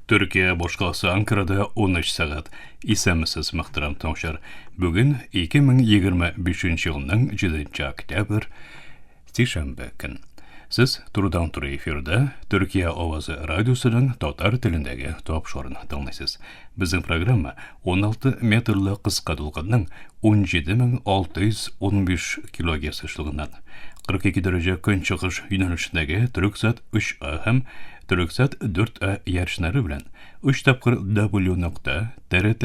Төркия башкаласы Анкарада 13 сәгать. Исәнмесез, мөхтәрәм тыңлаучылар. Бүген 2025 елның 7 октябрь, сишәмбе көн. Сез турыдан-туры эфирда Төркия авазы радиосының татар телендәге тапшыруын тыңлыйсыз. Безнең программа 16 метрлы кыска дулкынның 17615 килогерц ешлыгыннан 42 дәрәҗә көнчыгыш юнәлешендәге Төрксат 3А һәм Төрксат 4А иярченнәре белән 3 тапкыр w нокта trt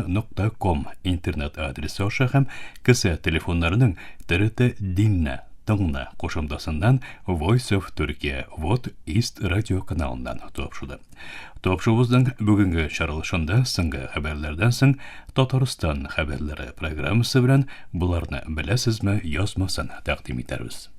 нокта ком интернет адресы аша һәм кесә телефоннарының TRT Dinle тыңла кушымтасыннан Voice of Turkey Вот East радио каналыннан тапшырды. Тапшыруыбызның бүгенге чаралышында соңгы хәбәрләрдән соң Татарстан хәбәрләре программасы белән боларны беләсезме язмасын тәкъдим итәрбез.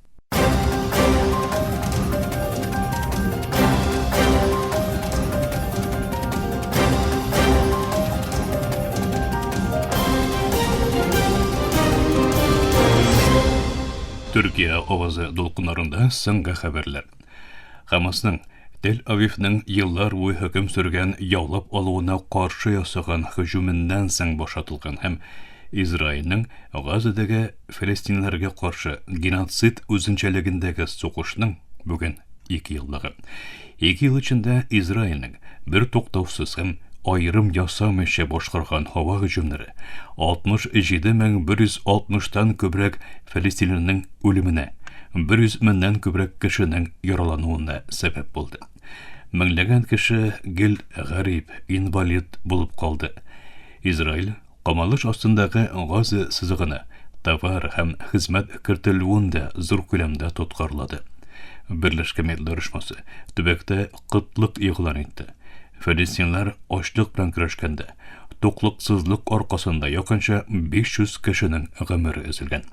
Төркия авазы дулкыннарында соңгы хәбәрләр. Хамасның Тель-Авивның еллар буе хөкем сөргән яулап алуына каршы ясаган һөҗүменнән соң бушатылган һәм Израильнең Газадагы фәлестинләргә каршы геноцид үзенчәлегендәге сугышның бүген ике еллыгы. Ике ел эчендә Израильнең бер туктаусыз һәм аерым ясамыйча башкарган һава һөҗүмнәре 67160 тан күбрәк фәлестинлинең үлеменә, 100 меңнән күбрәк кешенең яралануына сәбәп булды. Меңләгән кеше гел гарип, инвалид булып калды. Израиль камалыш астындагы Газа сызыгына товар һәм хезмәт кертелүен дә зур күләмдә тоткарлады. Берләшкән Милләтләр Оешмасы төбәктә кытлык игълан итте. Фәлестиннар ачлык белән көрәшкәндә, туклыксызлык аркасында якынча 500 кешенең гомере өзелгән.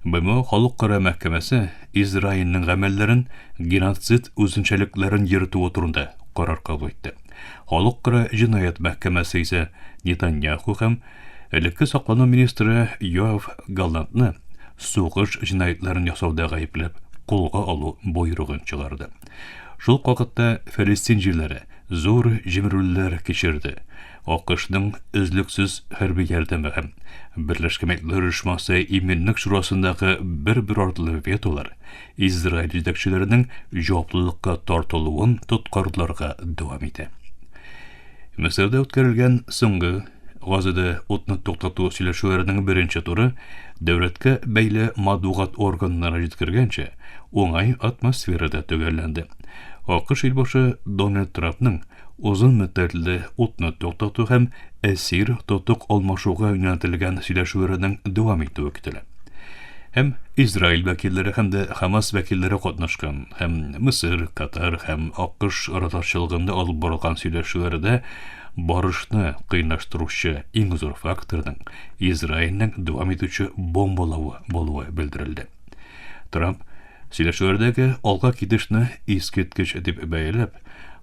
БМО Халыкара мәхкәмәсе Израильнең гамәлләрен геноцид үзенчәлекләрен йөртүе турында карар кабул итте. Халыкара җинаять мәхкәмәсе исә Нетаньяху һәм элекке саклану министры Йоав Галлантны сугыш җинаятьләрен ясауда гаепләп кулга алу боерыгын чыгарды. Шул вакытта Фәлестин җирләре зур җимерелүләр кичерде. АКШның өзлексез хәрби ярдәме һәм Берләшкән Милләтләр Оешмасы Иминлек Шурасындагы бер-бер артлы ветолар Израиль җитәкчеләренең җаваплылыкка тартылуын тоткарларга дәвам итә. Мисырда үткәрелгән соңгы Газада утны туктату сөйләшүләренең беренче туры дәүләткә бәйле матбугат органнары җиткергәнчә, уңай атмосферада төгәлләнде. АКШ илбашы Дональд Трампның озын мөддәтле утны туктату һәм әсир тотык алмашуга юнәлтелгән сөйләшүләренең дәвам итүе көтелә. Һәм Израиль вәкилләре һәм дә Хамас вәкилләре катнашкан һәм Мысыр, Катар һәм АКШ арадашчылыгында алып барылган сөйләшүләрдә барышны кыенлаштыручы иң зур факторның Израильнең дәвам итүче бомбалавы булуы белдерелде. Трамп Сөйләшүләрдәге алга китешне искиткеч дип бәяләп,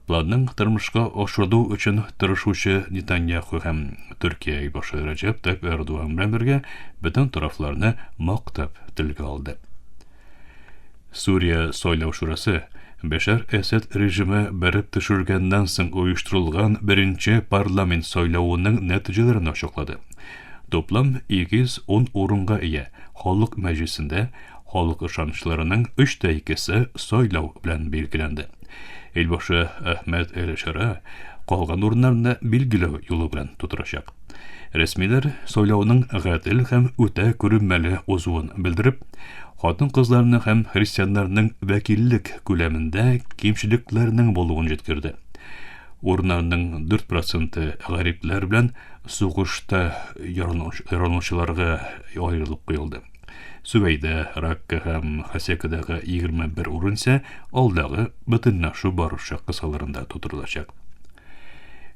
планның тормышка ашырылу өчен тырышучы Нетаньяху һәм Төркия илбашы Рәҗәп Тайип Эрдоган белән бергә бөтен тарафларны мактап телгә алды. Сүрия сайлау шурасы Бәшәр Әсәд режимы бәреп төшерелгәннән соң оештырылган беренче парламент сайлавының нәтиҗәләрен ачыклады. Туплам 210 урынга ия Халык мәҗлисендә Халык ышанычларының өч тә икесе сайлау белән билгеләнде. Илбашы Әхмәт Эль-Шара калган урыннарны билгеләү юлы белән тутырачак. Рәсмиләр сайлауның гадел һәм үтә күренмәле узуын белдереп, хатын-кызларның һәм христианнарның вәкиллек күләмендә кимчелекләрнең булуын җиткерде. Урыннарның 4 проценты гарипләр белән сугышта яраланучыларга аерылып куелды. Сүвәйдә, Ракка һәм Хасекадагы 21 урын исә алдагы бөтенләшү барышы кысаларында тутырылачак.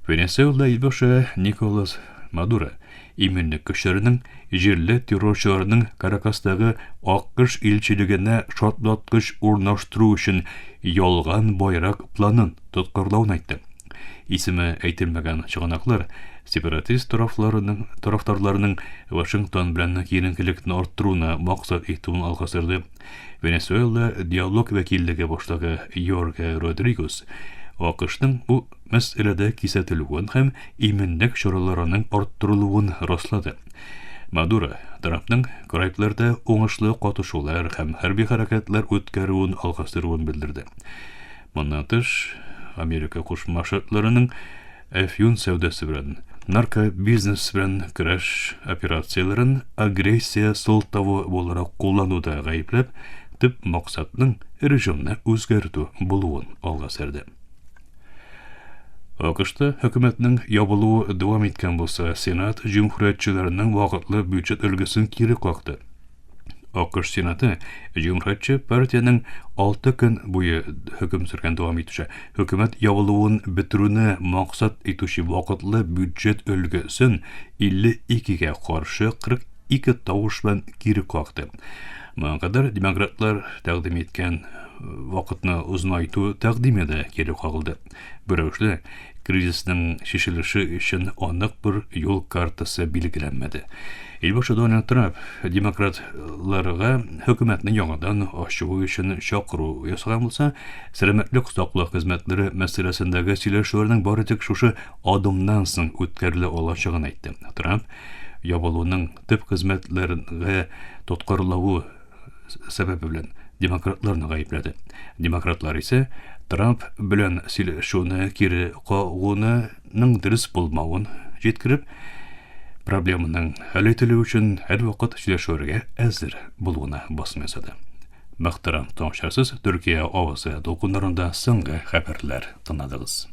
Венесуэла илбашы Николас Мадуро иминлек көчләренең җирле террорчыларның Каракастагы АКШ илчелегенә шартлаткыч урнаштыру өчен ялган байрак планын тоткарлавын әйтте. Исеме әйтелмәгән чыганаклар сепаратист тарафларының тарафдарларының Вашингтон белән киеренкелекне арттыруны максат итүен алга сөрде. Венесуэла диалог вәкиллеге башлыгы Йорге Родригес АКШның бу мәсьәләдә кисәтелүен һәм иминлек чараларының арттырылуын раслады. Мадуро Трампның Карибларда уңышлы катышулар һәм хәрби хәрәкәтләр үткәрүен алга сөрүен белдерде. Моннан тыш, Америка Кушма Штатларының әфьюн сәүдәсе белән, наркобизнес белән көрәш операцияләрен агрессия сылтавы буларак куллануда гаепләп, төп максатның режимны үзгәртү булуын алга сөрде. АКШта хөкүмәтнең ябылуы дәвам иткән булса, Сенат җөмһүриятчеләренең вакытлы бюджет өлгесен кире какты. АКШ Сенаты җөмһүриятче партиянең 6 көн буе хөкем сөргән дәвам итүче хөкүмәт ябылуын бетерүне максат итүче вакытлы бюджет өлгесен 52-гә каршы 42 тавыш белән кире какты. Моңа кадәр демократлар тәкъдим иткән вакытны озынайту тәкъдиме дә кире кагылды. Бу рәвешле кризисның чишелеше өчен анык бер юл картасы билгеләнмәде. Илбашы Дональд Трамп демократларга хөкүмәтне яңадан ачу өчен чакыру ясаган булса, сәламәтлек саклау хезмәтләре мәсьәләсендәге сөйләшүләрнең бары тик шушы адымнан соң үткәрелә алачагын әйтте. Трамп ябылуның төп хезмәтләргә тоткарлавы сәбәбе белән демократларны гаепләде. Демократлар исә Трамп белән сөйләшүне кире кагуының дөрес булмавын җиткереп, проблеманың хәл ителүе өчен һәрвакыт сөйләшүгә әзер булуына басым ясады. Мөхтәрәм тыңлаучылар, Төркия авазы дулкыннарында соңгы хәбәрләр тыңладыгыз.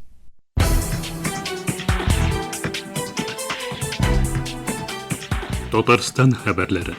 Татарстан хәбәрләре.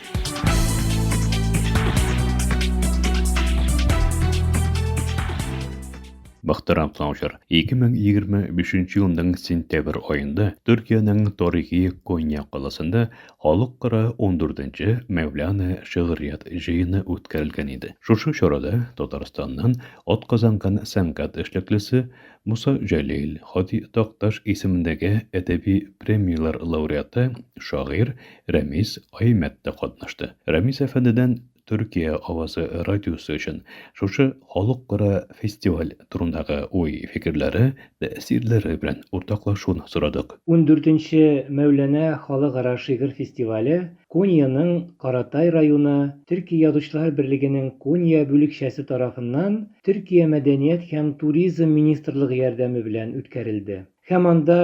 Мөхтәрәм тыңлаучылар, 2025 елның сентябрь аенда Төркиянең тарихи Конья каласында халыкара 14-нче Мәүлана шигърият җыены үткәрелгән иде. Шушы чарада Татарстаннан атказанган сәнгать эшлеклесе Муса Җәлил, Һади Такташ исемендәге әдәби премияләр лауреаты, шагыйрь Рәмис Аймәт тә катнашты. Рәмис әфәндедән Төркия авазы радиосы өчен шушы халыкара фестиваль турындагы уй-фикерләре, тәэсирләре белән уртаклашуын сорадык. Ундүртенче Мәүланә халыкара шигырь фестивале Коньяның Каратай районы Төркия Язучылар берлегенең Конья бүлекчәсе тарафыннан Төркия Мәдәният һәм туризм министрлыгы ярдәме белән үткәрелде. Һәм анда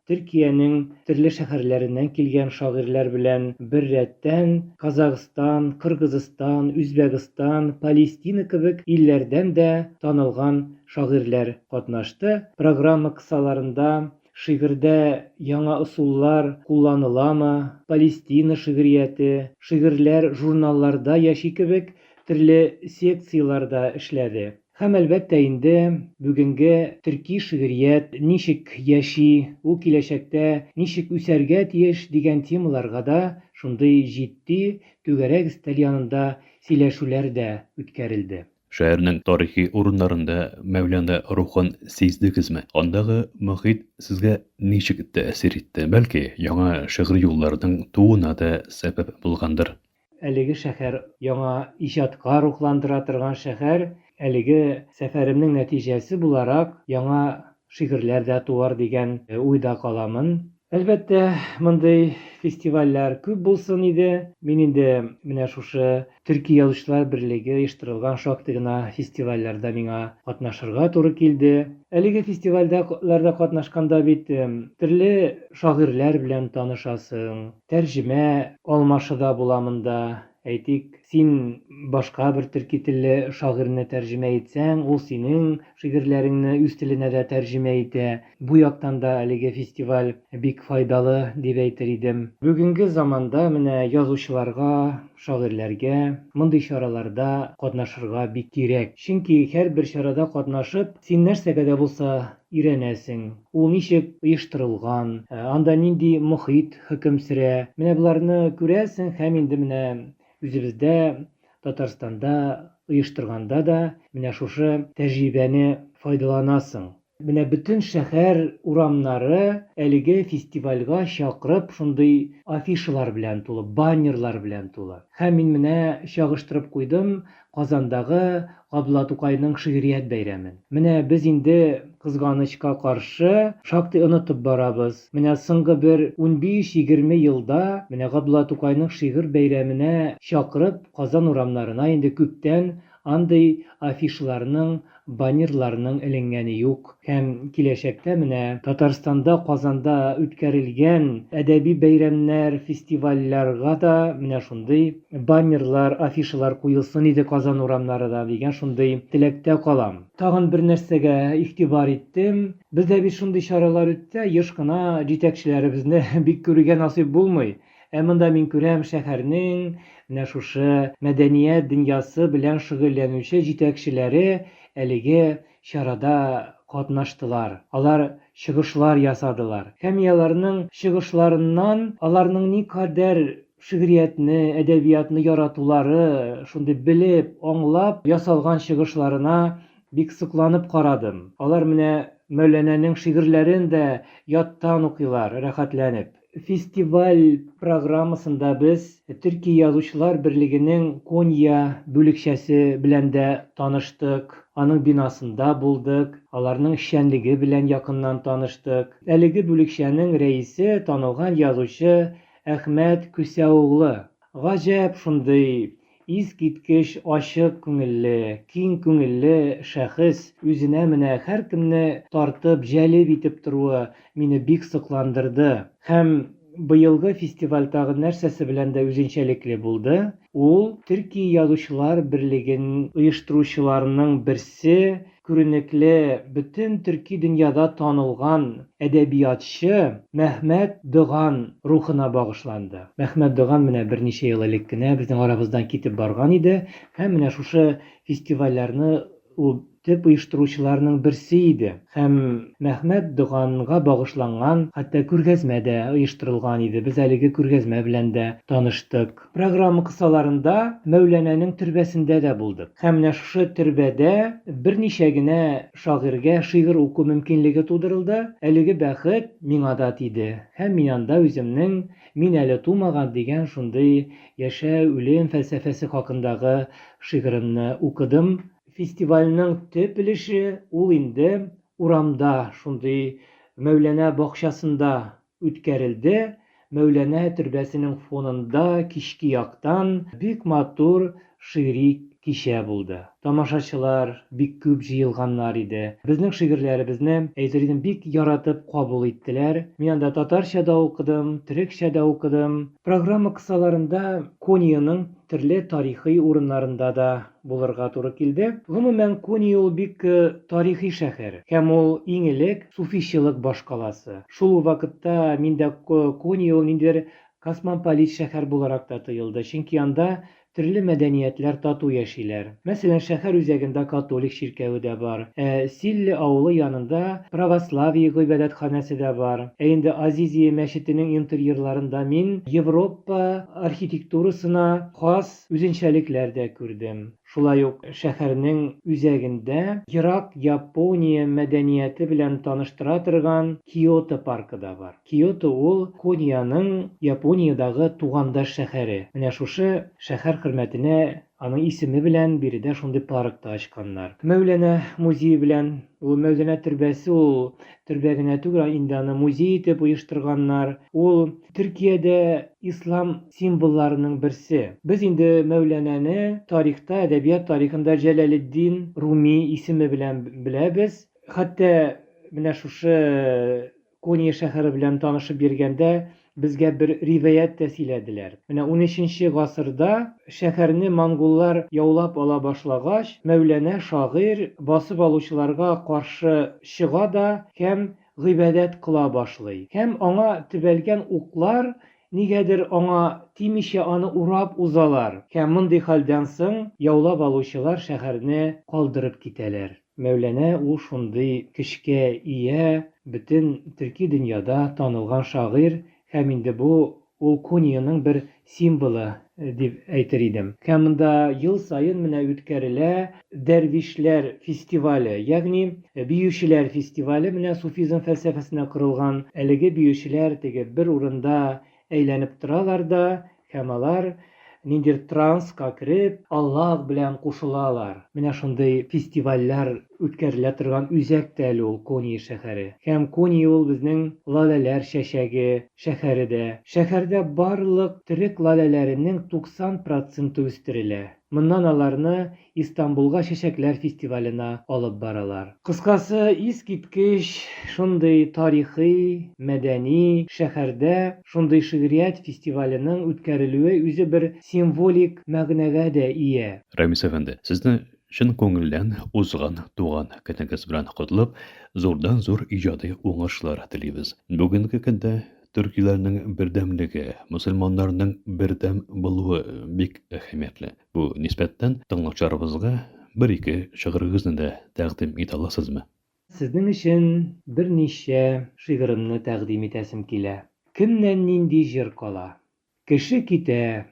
Төркиянең төрле шәһәрләреннән килгән шагыйрьләр белән беррәттән Казахстан, Кыргызстан, Үзбәкстан, Палестина кебек илләрдән дә танылган шагыйрьләр катнашты. Программа кысаларында Шигырьдә яңа ысуллар кулланыламы, Палестина шигърияте, Шигырьләр журналларда яши кебек төрле секцияләр дә эшләде. Һәм, әлбәттә инде, бүгенге төрки шигърият ничек яши, ул киләчәктә ничек үсәргә тиеш дигән темаларга да шундый җитди түгәрәк өстәл янында сөйләшүләр дә үткәрелде. Шәһәрнең тарихи урыннарында Мәүлана рухын сиздегезме? Андагы мохит сезгә ничек тәэсир итте? Бәлки, яңа шигъри юлларның тууына да сәбәп булгандыр? Әлеге шәһәр яңа иҗатка рухландыра торган шәһәр. Әлеге сәфәремнең нәтиҗәсе буларак, яңа шигырьләр дә туар дигән уйда каламын. Әлбәттә, мондый фестивальләр күп булсын иде. Мин инде менә шушы Төрки язучылар берлеге оештырылган шактый гына фестивальләрдә миңа катнашырга туры килде. Әлеге фестивальләрдә катнашканда бит төрле шагыйрьләр белән танышасың, тәрҗемә алмашы да була монда. Әйтик, син башка бер төрки телле шагыйрьне тәрҗемә итсәң, ул синең шигырьләреңне үз теленә дә тәрҗемә итә. Бу яктан да әлеге фестиваль бик файдалы дип әйтер идем. Бүгенге заманда менә язучыларга, шагыйрьләргә мондый чараларда катнашырга бик кирәк. Чөнки һәрбер чарада катнашып, син нәрсәгә дә булса өйрәнәсең, ул ничек оештырылган, анда нинди мохит хөкем сөрә. Менә боларны күрәсең һәм инде менә үзебездә Татарстанда оештырганда да менә шушы тәҗрибәне файдаланасың. Менә бөтен шәһәр урамнары әлеге фестивальгә чакырып шундый афишалар белән тулы, баннерлар белән тулы. Һәм мин менә чагыштырып куйдым Казандагы Габдулла Тукайның шигърият бәйрәмен. Менә без инде. кызганычка каршы, шактый онытып барабыз. Менә соңгы бер унбиш-егерме елда менә Габдулла Тукайның шигырь бәйрәменә чакырып, Казан урамнарына инде күптән андый афишаларның, баннерларның эленгәне юк. Һәм киләчәктә менә Татарстанда, Казанда үткәрелгән әдәби бәйрәмнәр, фестивальләргә да менә шундый баннерлар, афишалар куелсын иде Казан урамнарыда дигән шундый теләктә калам. Тагын бер нәрсәгә игътибар иттем. Бездә бит шундый чаралар үтсә, еш кына җитәкчеләребезне бик күрергә насыйп булмый. Ә монда мин күрәм, шәһәрнең менә шушы мәдәният дөньясы белән шөгыльләнүче җитәкчеләре әлеге чарада катнаштылар. Алар чыгышлар ясадылар. Һәм мин аларның чыгышларыннан аларның никадәр шигъриятне, әдәбиятны яратулары, шундый белеп, аңлап ясалган чыгышларына бик сокланып карадым. Алар менә Мәүланәнең шигырьләрен дә яттан укыйлар, рәхәтләнеп. Фестиваль программасында без Төркия Язучылар берлегенең Конья бүлекчәсе белән дә таныштык, аның бинасында булдык, аларның эшчәнлеге белән якыннан таныштык. Әлеге бүлекчәнең рәисе, танылган язучы Әхмәт Күсәоглы. Гаҗәп шундый Искиткеч ачык күңелле, киң күңелле шәхес, үзенә менә һәркемне тартып, җәлеп итеп торуы мине бик сокландырды. Һәм быелгы фестиваль тагын нәрсәсе белән дә үзенчәлекле булды, ул Төркия Язучылар берлеген оештыручыларның берсе, күренекле, бөтен төрки дөньяда танылган әдәбиятчы Мәхмәт Доган рухына багышланды. Мәхмәт Доган менә берничә ел элек кенә безнең арабыздан китеп барган иде һәм менә шушы фестивальләрне ул төп оештыручыларның берсе иде. Һәм Мәхмәт Доганга багышланган хәтта күргәзмә дә оештырылган иде. Без әлеге күргәзмә белән дә таныштык. Программа кысаларында Мәүланәнең төрбәсендә дә булдык. Һәм менә шушы төрбәдә берничә генә шагыйрьгә шигырь уку мөмкинлеге тудырылды. Әлеге бәхет миңа да тиде. Һәм мин анда үземнең Мин әле тумаган дигән шундый яшәү, үлем фәлсәфәсе хакындагы шигыремне укыдым. Фестивальнең төп өлеше ул инде урамда, шундый Мәүланә бакчасында үткәрелде. Мәүланә төрбәсенең фонында кичке яктан бик матур шигъри кичә булды. Тамашачылар бик күп җыелганнар иде. Безнең шигырьләребезне, әйтер идем, бик яратып кабул иттеләр. Мин анда татарча да укыдым, төрекчә дә укыдым. Программа кысаларында Коньяның төрле тарихи урыннарында да булырга туры килде. Гомумән, Конья ул бик тарихи шәһәр һәм ул иң элек суфичылык башкаласы. Шул ук вакытта миндә Конья ул ниндидер космополит шәһәр буларак та тоелды, чөнки анда төрле мәдәниятләр тату яшиләр. Мәсәлән, шәһәр үзәгендә католик чиркәве дә бар, ә Силле авылы янында православие гыйбадәтханәсе дә бар. Ә инде Азизия мәчетенең интерьерларында мин Европа архитектурасына хас Үзенчәлекләр дә күрдем. Шулай ук шәһәрнең үзәгендә ерак Япония мәдәнияте белән таныштыра торган Киото паркы да бар. Киото ул Коньяның Япониядагы тугандаш шәһәре. Менә шушы шәһәр хөрмәтенә аның исеме белән биредә шундый парк та ачканнар. Мәүләнә музее белән, ул Мәүләнә төрбәсе ул төрбә генә түгел, инде аны музей итеп оештырганнар. Ул Төркиядә ислам символларының берсе. Без инде Мәүланәне тарихта, әдәбият тарихында Җәләлетдин Руми исеме белән беләбез. Хәтта менә шушы Конья шәһәре белән танышып йөргәндә безгә бер риваять тә сөйләделәр. Менә унөченче гасырда шәһәрне монголлар яулап ала башлагач, Мәүланә шагыйрь басып алучыларга каршы чыга да һәм гыйбадәт кыла башлый. Һәм аңа төбәлгән уклар нигәдер аңа тимичә аны урап узалар. Һәм мондый хәлдән соң яулап алучылар шәһәрне калдырып китәләр. Мәүланә ул шундый көчкә ия, бөтен төрки дөньяда танылган шагыйрь һәм инде бу Ул Коньяның бер символы дип әйтер идем. Һәм монда ел саен менә үткәрелә дәрвишләр фестивале, ягъни биючеләр фестивале менә суфизм фәлсәфәсенә корылган. Әлеге биючеләр теге бер урында әйләнеп торалар да һәм алар ниндидер транска кереп, Аллаһ белән кушылалар. Менә шундый фестивальләр үткәрелә торган үзәк тә әле ул Конья шәһәре. Һәм Конья ул безнең лаләләр чәчәге шәһәре дә. Шәһәрдә барлык төрек лаләләренең 90 проценты үстерелә. Моннан аларны Истанбулга чәчәкләр фестиваленә алып баралар. Кыскасы, искиткеч шундый тарихи, мәдәни шәһәрдә шундый шигърият фестиваленең үткәрелүе үзе бер символик мәгънәгә дә ия. Рәмис әфәнде, сезне чын күңелдән узган туган көнегез белән котлап, зурдан-зур иҗади уңышлар телибез. Бүгенге көндә төркиләрнең бердәмлеге, мөселманнарның бердәм булуы бик әһәмиятле. Бу нисбәттән тыңлаучыларыбызга бер-ике шигырегезне дә тәкъдим итә аласызмы? Сезнең өчен берничә шигыремне тәкъдим итәсем килә. Кемнән нинди җыр кала? Кеше китә,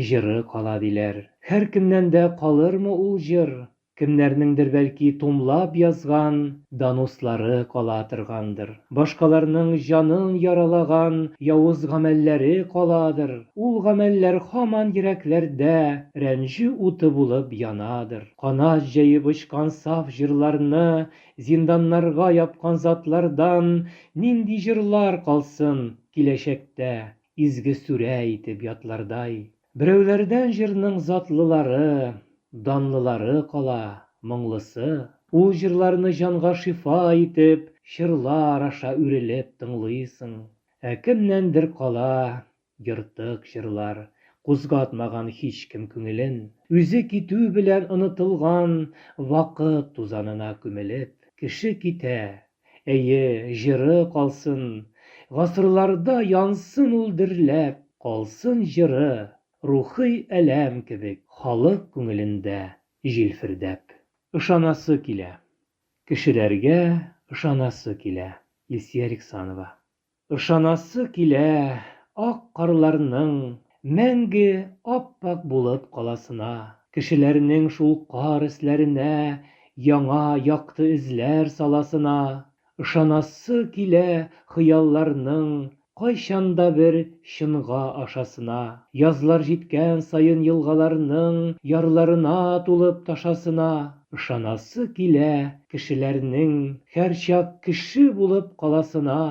җыры кала, диләр. Һәркемнән дә калырмы ул җыр? Кемнәрнеңдер бәлки тумлап язган донослары кала торгандыр. Башкаларның җанын яралаган явыз гамәлләре каладыр. Ул гамәлләр һаман йөрәкләрдә рәнҗү уты булып янадыр. Канат җәеп очкан саф җырларны зинданнарга япкан затлардан нинди җырлар калсын киләчәктә изге сүрә итеп ятлардай. Берәүләрдән җырның затлылары, данлылары кала, моңлысы. Ул җырларны җанга шифа итеп, чорлар аша үрелеп тыңлыйсың. Ә кемнәндер кала ертык җырлар, кузгатмаган һичкем күңелен. Үзе китү белән онытылган, вакыт тузанына күмелеп. Кеше китә, Әйе, җыры калсын, Гасырларда янсын ул дөрләп, Калсын җыры, рухый әләм кебек, Халык күңелендә җилфердәп. Ышанасы килә. Кешеләргә ышанасы килә. Илсөя Риксанова. Ышанасы килә ак карларның мәңге ап-ак булып каласына, кешеләрнең шул кар өсләренә яңа якты эзләр саласына. Ышанасы килә хыялларның кайчан да бер чынга ашасына, язлар җиткән саен елгаларның ярларына тулып ташасына. Ышанасы килә кешеләрнең һәрчак кеше булып каласына,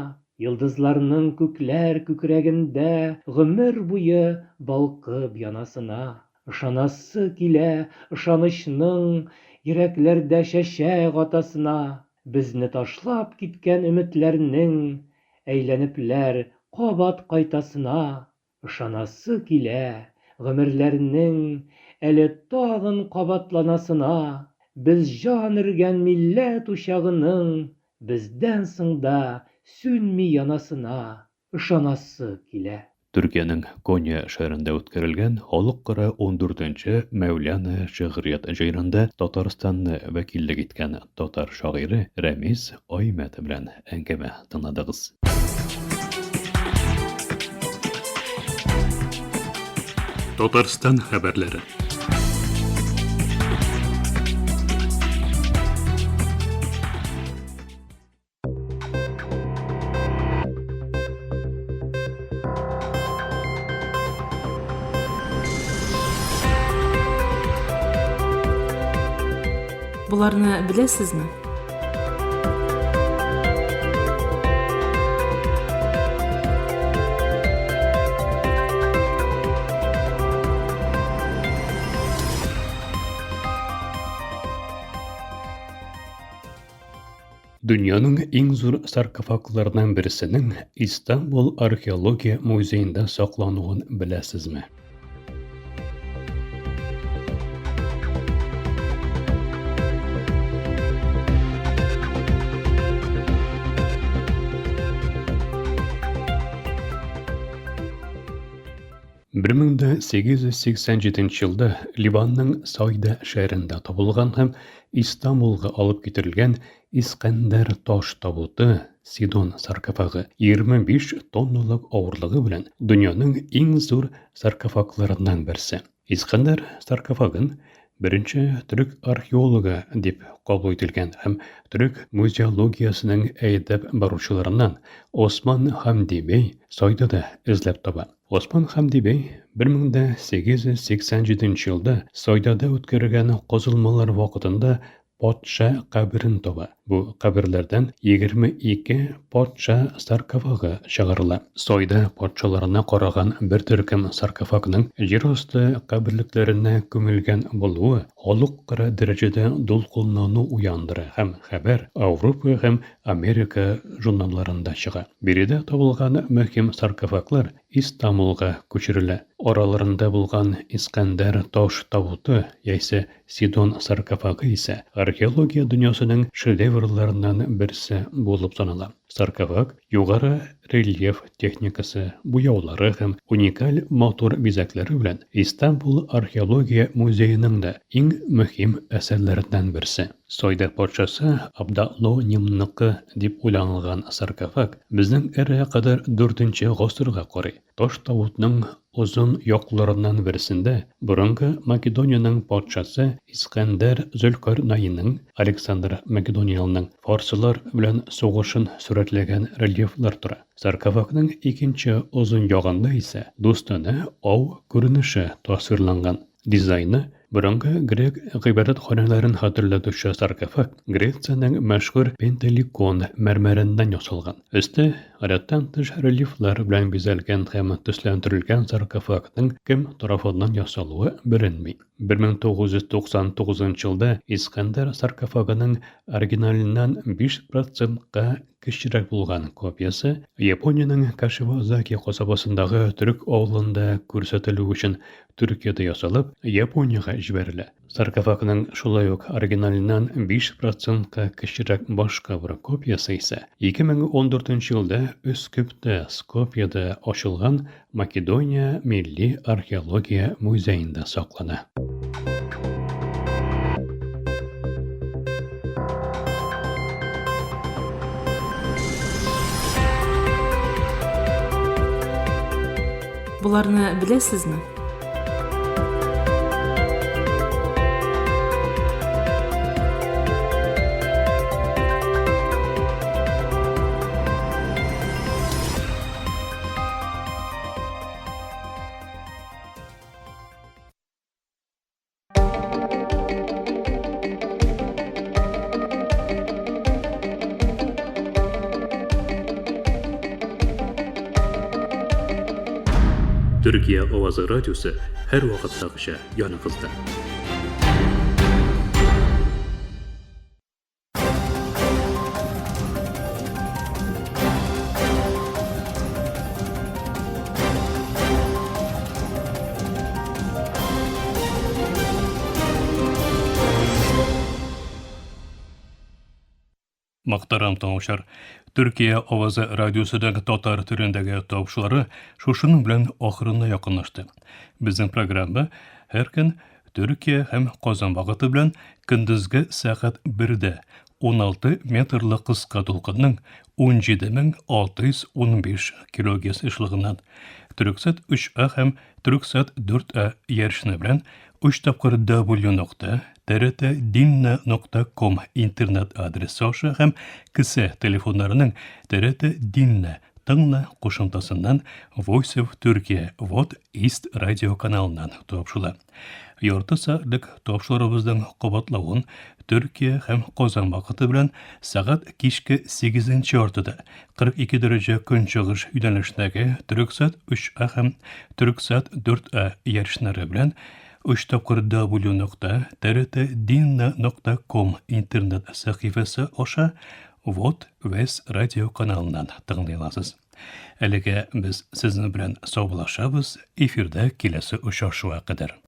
йолдызларның күкләр күкрәгендә гомер буе балкып янасына. Ышанасы килә ышанычның йөрәкләрдә чәчәк атасына, безне ташлап киткән өметләрнең әйләнепләр кабат кайтасына. Ышанасы килә, гомерләрнең әле тагын кабатланасына, без җан өргән милләт учагының бездән соң да сүнми янасына ышанасы килә. Төркиянең Конья шәһәрендә үткәрелгән Халыкара ундүртенче Мәүләна шигърият җыенында Татарстанны вәкиллек иткән татар шагыйре Рәмис Аймәт белән әңгәмә тыңладыгыз. Татарстан хәбәрләре. Боларны беләсезме? Дөньяның иң зур саркофагларыннан берсенең Истанбул археология музеенда саклануын беләсезме? 1887 елда Ливанның Сайда шәһәрендә табылган һәм Истанбулга алып китерелгән Искәндәр таш табуты, Сидон саркофагы, 25 тонналык авырлыгы белән дөньяның иң зур саркофагларыннан берсе. Искәндәр саркофагын беренче төрек археологы дип кабул ителгән һәм төрек музеологиясенең әйдәп баручыларыннан Осман Хамди бей Сайдада эзләп таба. Осман Хәмди бей 1887 елда Сайдада үткәрелгән казылмалар вакытында патша каберен таба. Бу каберләрдән 22 патша саркофагы чыгарыла. Сайда патшаларына караган бер төркем саркофагның җир асты каберлекләренә күмелгән булуы халыкара дәрәҗәдә дулкынлану уяндыра һәм хәбәр Ауропа һәм Америка журналларында чыга. Биредә табылган мөһим саркофаглар Истанбулга күчерелә. Араларында булган Искәндәр таш табуты яисә Сидон саркофагы исә археология дөньясының шедеврларыннан берсе булып санала. Саркофаг югары рельеф техникасы, буяулары һәм уникаль матур бизәкләре белән Истанбул археология музееның да иң мөһим әсәрләреннән берсе. Сойда патшасы Абдаллонимныкы дип уйланылган саркофаг безнең эрага кадәр дүртенче гасырга карый. Таш табутның озын якларыннан берсендә борынгы Македониянең патшасы Искәндәр Зөлкарнайның, Александр Македониялының, фарсылар белән сугышын сурәтләгән рельефлар тора. Саркофагның икенче озын ягында исә дустанә ау күренеше тасвирланган. Дизайны борынгы грек гыйбадәтханәләрен хәтерләтүче саркофаг Грециянең мәшһүр Пентеликон мәрмәреннән ясалган. Өсте гадәттән тыш рельефлар белән бизәлгән һәм төсләндерелгән саркофагның кем тарафыннан ясалуы беленми. 1999 елда Искәндәр саркофагының оригиналеннән 5 процентка кечерәк булган копиясе Япониянең Кашивазаки касабасындагы төрек авылында күрсәтелү өчен Төркиядә ясалып, Япониягә җибәрелә. Саркофагның шулай ук оригиналеннан 5 процентка кечерәк башка бер копиясе исә 2014 елда Өскептә, Скопьеда ачылган Македония милли археология музеенда саклана. Боларны беләсезме? Төркия авазы радиосы һәрвакыттагыча яныгызда. Мөхтәрәм тыңлаучылар, Төркия авазы радиосының татар телендәге тавышлары шушының белән ахырына якынлашты. Безнең программа һәр көн Төркия һәм Казан вакыты белән көндезге сәгать 1дә 16 метрлы кыска дулкынның 17615 килогерц ешлыгыннан Төрексат 3А һәм Төрексат 4А ярышны белән 3 тапкыр w нокта trt нокта ком интернет адресы аша һәм кесә телефоннарының TRT Dinle тыңла кушымтасыннан Voice of Turkey Вот East радио каналыннан тапшыла. Ярты сәгатьлек тапшыруыбызның кабатлавын Төркия һәм Казан вакыты белән сәгать кичке 8 яртыда 42 дәрәҗә көнчыгыш юнәлешендәге Төрексат 3А һәм Төрексат 4А ярышлары белән 3 тапкыр w нокта trtdinna нокта ком интернет сәхифәсе аша Вот Вес радио каналыннан тыңлый аласыз. Әлегә без сезнең белән саубуллашабыз, эфирда киләсе очрашуга кадәр.